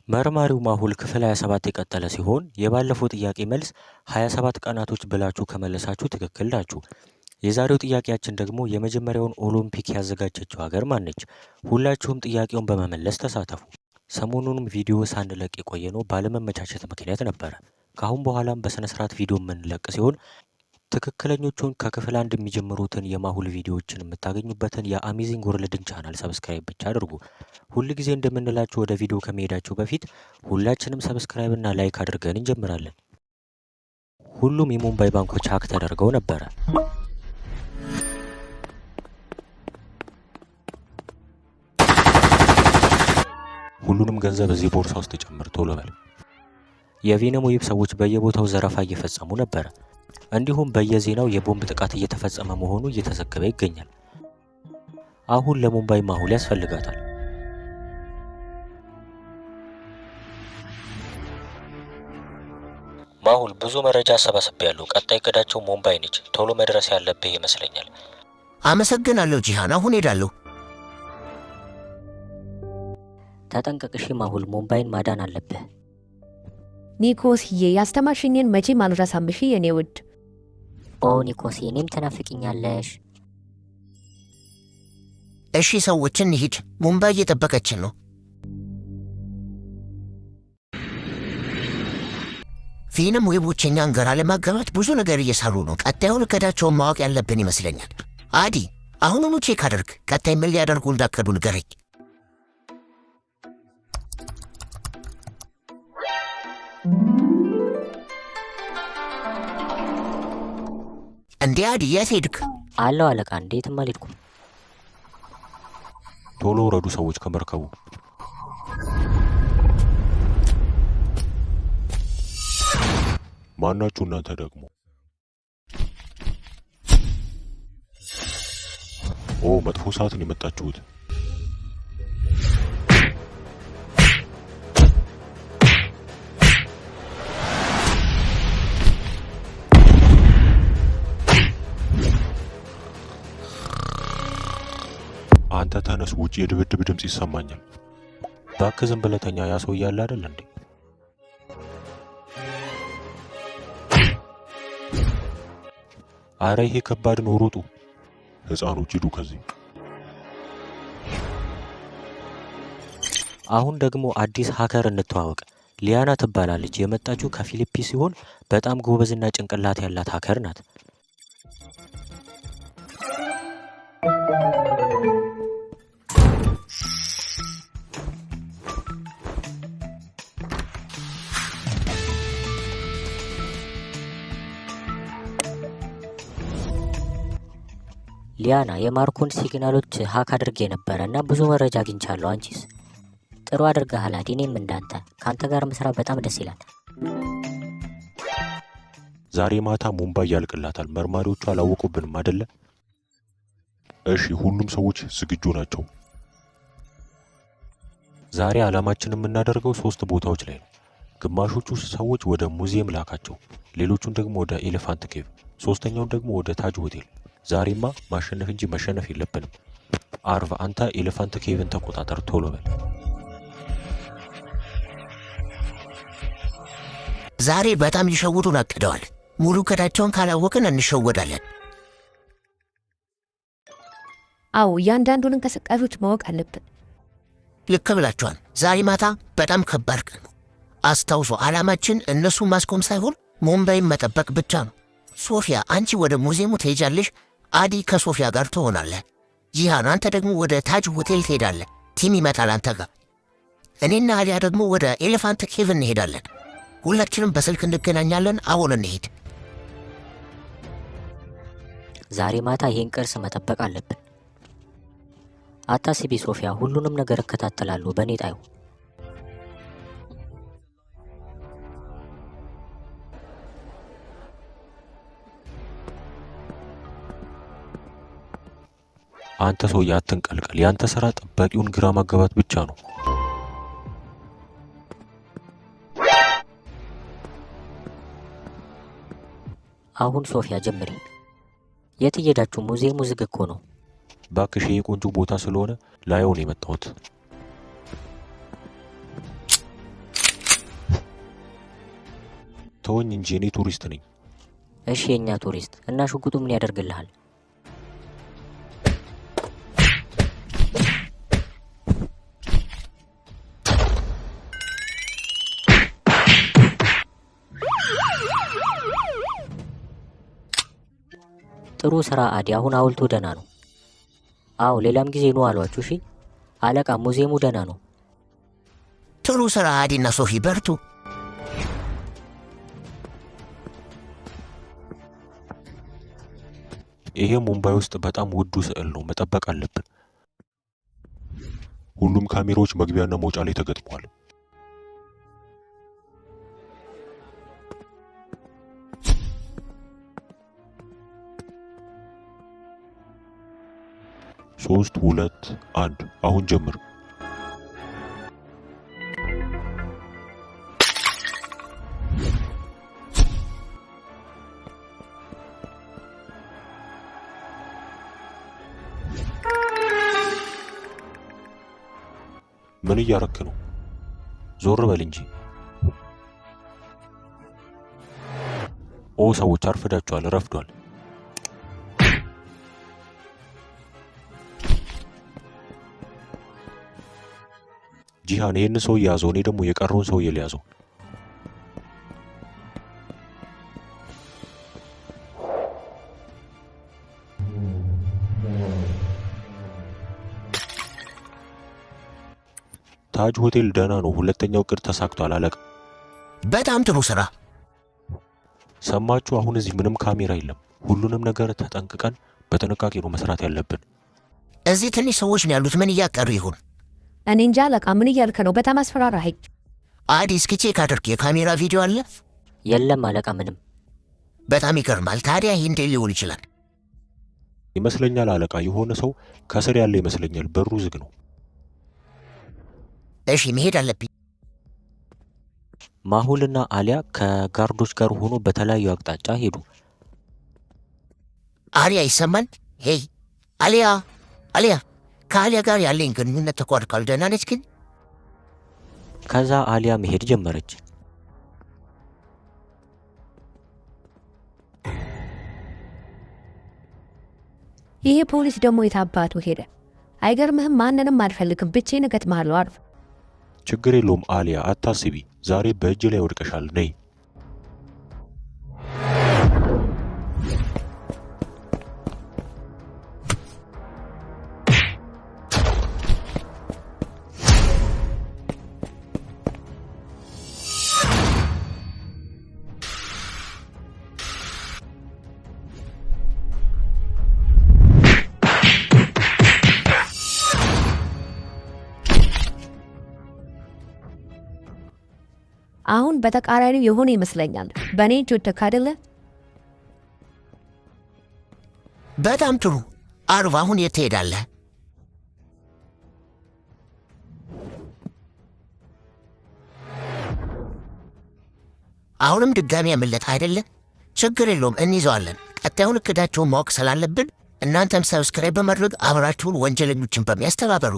መርማሪው ማሁል ክፍል 27 የቀጠለ ሲሆን የባለፈው ጥያቄ መልስ 27 ቀናቶች ብላችሁ ከመለሳችሁ ትክክል ናችሁ። የዛሬው ጥያቄያችን ደግሞ የመጀመሪያውን ኦሎምፒክ ያዘጋጀችው ሀገር ማነች? ሁላችሁም ጥያቄውን በመመለስ ተሳተፉ። ሰሞኑንም ቪዲዮ ሳንለቅ የቆየነው ባለመመቻቸት ምክንያት ነበረ። ከአሁን በኋላም በስነ ስርዓት ቪዲዮ የምንለቅ ሲሆን ትክክለኞቹን ከክፍል አንድ የሚጀምሩትን የማሁል ቪዲዮዎችን የምታገኙበትን የ Amazing World ን channel subscribe ብቻ አድርጉ። ሁል ጊዜ እንደምንላችሁ ወደ ቪዲዮ ከመሄዳችሁ በፊት ሁላችንም subscribe እና like አድርገን እንጀምራለን። ሁሉም የሙምባይ ባንኮች hack ተደርገው ነበረ። ሁሉንም ገንዘብ እዚህ ቦርሳ ውስጥ ጨምር፣ ቶሎ በል። የቬነም ዌብ ሰዎች በየቦታው ዘረፋ እየፈጸሙ ነበረ። እንዲሁም በየዜናው የቦምብ ጥቃት እየተፈጸመ መሆኑ እየተዘገበ ይገኛል። አሁን ለሙምባይ ማሁል ያስፈልጋታል። ማሁል ብዙ መረጃ አሰባስቤያለሁ። ቀጣይ እቅዳቸው ሙምባይ ነች። ቶሎ መድረስ ያለብህ ይመስለኛል። አመሰግናለሁ ጂሃን፣ አሁን ሄዳለሁ። ተጠንቀቅ እሺ ማሁል፣ ሙምባይን ማዳን አለብህ። ኒኮስዬ ያስተማርሽኝን መቼም አልረሳም። እሺ የኔ ውድ። ኦ ኒኮስ፣ እኔም ትናፍቅኛለሽ። እሺ ሰዎች እንሂድ፣ ሙምባይ እየጠበቀችን ነው። ፊንም ዌቦች እኛን ግራ ለማጋባት ብዙ ነገር እየሰሩ ነው። ቀጣዩን እቅዳቸውን ማወቅ ያለብን ይመስለኛል። አዲ አሁኑኑ check አድርግ። ቀጣይ ምን ሊያደርጉ እንዳቀዱ ንገረኝ። እንዴ አዲ የት ሄድክ? አለው አለቃ፣ እንዴትም አልሄድኩም። ቶሎ ውረዱ ሰዎች ከመርከቡ። ማናችሁ እናንተ ደግሞ? ኦ መጥፎ ሰዓት ነው የመጣችሁት። አንተ ተነስ፣ ውጪ የድብድብ ድምፅ ይሰማኛል። እባክህ ዝም ብለህ ተኛ። ያ ሰው እያለ አይደል እንዴ? አረ ይሄ ከባድ ነው፣ ሩጡ። ሕፃኖች ሂዱ ከዚህ። አሁን ደግሞ አዲስ hacker እንተዋወቅ። ሊያና ትባላለች። የመጣችው ከፊሊፒንስ ሲሆን በጣም ጎበዝና ጭንቅላት ያላት hacker ናት። ሊያና፣ የማርኮን signal ኦች hack አድርጌ ነበረ እና ብዙ መረጃ አግኝቻለሁ። አንቺስ? ጥሩ አድርገሃል አዲ። እኔም እንዳንተ ከአንተ ጋር መስራት በጣም ደስ ይላል። ዛሬ ማታ ሙምባይ ያልቅላታል። መርማሪዎቹ አላወቁብንም አደለ? እሺ፣ ሁሉም ሰዎች ዝግጁ ናቸው። ዛሬ ዓላማችን የምናደርገው ሶስት ቦታዎች ላይ ነው። ግማሾቹ ሰዎች ወደ ሙዚየም ላካቸው፣ ሌሎቹን ደግሞ ወደ ኤሌፋንት ኬቭ፣ ሶስተኛውን ደግሞ ወደ ታጅ ሆቴል። ዛሬማ ማሸነፍ እንጂ መሸነፍ የለብንም። አርቭ፣ አንተ ኤሌፋንት ኬቭን ተቆጣጠር፣ ቶሎ በል። ዛሬ በጣም ሊሸውዱን አቅደዋል። ሙሉ እቅዳቸውን ካላወቅን እንሸወዳለን። አዎ እያንዳንዱን እንቅስቃሴዎች ማወቅ አለብን። ልክ ብላችኋል። ዛሬ ማታ በጣም ከባድ ቀን ነው። አስታውሶ ዓላማችን እነሱን ማስቆም ሳይሆን ሙምባይን መጠበቅ ብቻ ነው። ሶፊያ አንቺ ወደ ሙዚየሙ ትሄጃለሽ። አዲ ከሶፊያ ጋር ትሆናለህ። ጂሃን አንተ ደግሞ ወደ ታጅ ሆቴል ትሄዳለህ። ቲም ይመጣል አንተ ጋር። እኔና አሊያ ደግሞ ወደ ኤሌፋንት ኬቭ እንሄዳለን። ሁላችንም በስልክ እንገናኛለን። አሁን እንሄድ። ዛሬ ማታ ይህን ቅርስ መጠበቅ አለብን። አታስቢ ሶፊያ፣ ሁሉንም ነገር እከታተላለሁ። በእኔ ጣዩ። አንተ ሰውዬ አትንቀልቀል። ያንተ ስራ ጠባቂውን ግራ ማጋባት ብቻ ነው። አሁን ሶፊያ ጀምሪ። የት እየሄዳችሁ? ሙዚየሙ ዝግ እኮ ነው። እባክሽ ይሄ ቆንጆ ቦታ ስለሆነ ላየው ነው የመጣሁት። ተወኝ እንጂ እኔ ቱሪስት ነኝ። እሺ የእኛ ቱሪስት እና ሽጉጡ ምን ያደርግልሃል? ጥሩ ስራ አዲ። አሁን ሐውልቱ ደህና ነው። አዎ ሌላም ጊዜ ኑ አሏችሁ። እሺ አለቃ፣ ሙዚየሙ ደህና ነው። ጥሩ ስራ አዲና ሶፊ፣ በርቱ። ይሄ ሙምባይ ውስጥ በጣም ውዱ ስዕል ነው። መጠበቅ አለብን። ሁሉም ካሜራዎች መግቢያና መውጫ ላይ ተገጥመዋል። ሶስት፣ ሁለት፣ አንድ። አሁን ጀምር። ምን እያረክ ነው? ዞር በል እንጂ። ኦ ሰዎች አርፍዳችኋል፣ ረፍዷል። ጂሃን ይህንን ሰውዬ ያዘው፣ እኔ ደግሞ የቀረውን ሰውዬ ልያዘው። ታጅ ሆቴል ደህና ነው። ሁለተኛው እቅድ ተሳክቷል አለቃ። በጣም ጥሩ ስራ። ሰማችሁ? አሁን እዚህ ምንም ካሜራ የለም። ሁሉንም ነገር ተጠንቅቀን በጥንቃቄ ነው መስራት ያለብን። እዚህ ትንሽ ሰዎች ነው ያሉት። ምን እያቀዱ ይሆን? እኔ እንጃ አለቃ፣ ምን እያልክ ነው? በጣም አስፈራራኸኝ። አዲ እስኪ check አድርግ፣ የካሜራ ቪዲዮ አለ? የለም አለቃ፣ ምንም። በጣም ይገርማል። ታዲያ ይህ እንዴት ሊሆን ይችላል? ይመስለኛል አለቃ፣ የሆነ ሰው ከስር ያለ ይመስለኛል። በሩ ዝግ ነው። እሺ መሄድ አለብኝ። ማሁልና አሊያ ከጋርዶች ጋር ሆኖ በተለያዩ አቅጣጫ ሄዱ። አሊያ ይሰማል? Hey አሊያ፣ አሊያ። ከአሊያ ጋር ያለኝ ግንኙነት ተቋርጧል። ደህና ነች ግን? ከዛ አሊያ መሄድ ጀመረች። ይሄ ፖሊስ ደግሞ የታባቱ ሄደ? አይገርምህም? ማንንም አልፈልግም፣ ብቻዬን እገጥምሃለሁ። አርፍ። ችግር የለውም አሊያ፣ አታስቢ። ዛሬ በእጅ ላይ ወድቀሻል። ነይ። አሁን በተቃራኒው የሆነ ይመስለኛል። በእኔ እጅ ወደክ አይደለ? በጣም ጥሩ አርብ። አሁን የት ትሄዳለህ? አሁንም ድጋሚ ያመለጠ አይደለ? ችግር የለውም እንይዘዋለን። ቀጣዩን እቅዳቸውን ማወቅ ስላለብን እናንተም subscribe በማድረግ አብራችሁን ወንጀለኞችን በሚያስተባበሩ